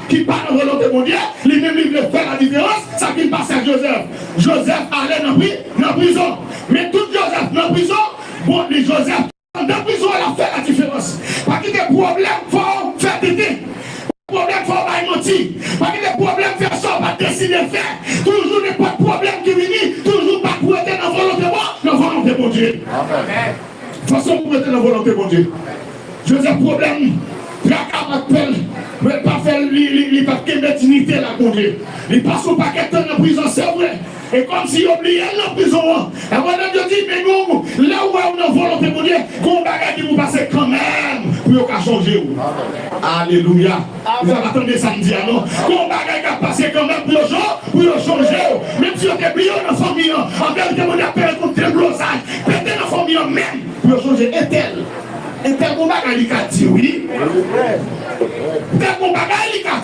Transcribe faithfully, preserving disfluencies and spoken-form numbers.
ki pa nan volonte Bondye, li menm li vle fè ladiferans, sa ki pase ak Jozèf. Jozèf ale nan pri, nan prizon. Men tout Jozèf nan prizon, bon, li Jozèf anndan prizon an l ap fè ladiferans. Pa kite pwoblèm fè w fè tenten. Pwoblèm fè w bay manti. Pa kite pwoblèm fè sa w pa t deside fè. Toujou nenpòt pwoblèm ki vini, toujou bat pou rete nan volonte Bon-, nan volonte Bondye. Fason pou rete nan volonte Bondye. Jozèf pwoblèm, traka pa t pè l, men pa fè l, li, li, li pa t kenbe diyite l ak Bondye. Li pase yon pakèt tan nan prizon, se vre. E kòmsi yo bliye l nan prizon an. Apre yo di, men nou, lè w wè w nan volonte Bondye, gen yon bagay ki pou pase kanmenm pou yo ka chonje w. Alelouya. Ou pa tande sa m di a non. Gen yon bagay k ap pase kanmenm pou yo chon-, pou yo chonje w. Menm si yo te bliye w nan fanmi an, an verite Bondye ap pere kont deblozay. Pete nan fanmi an menm pou yo chonje entèl. Entèl gen yon bagay li ka di wi. Entèl gen yon bagay li ka di.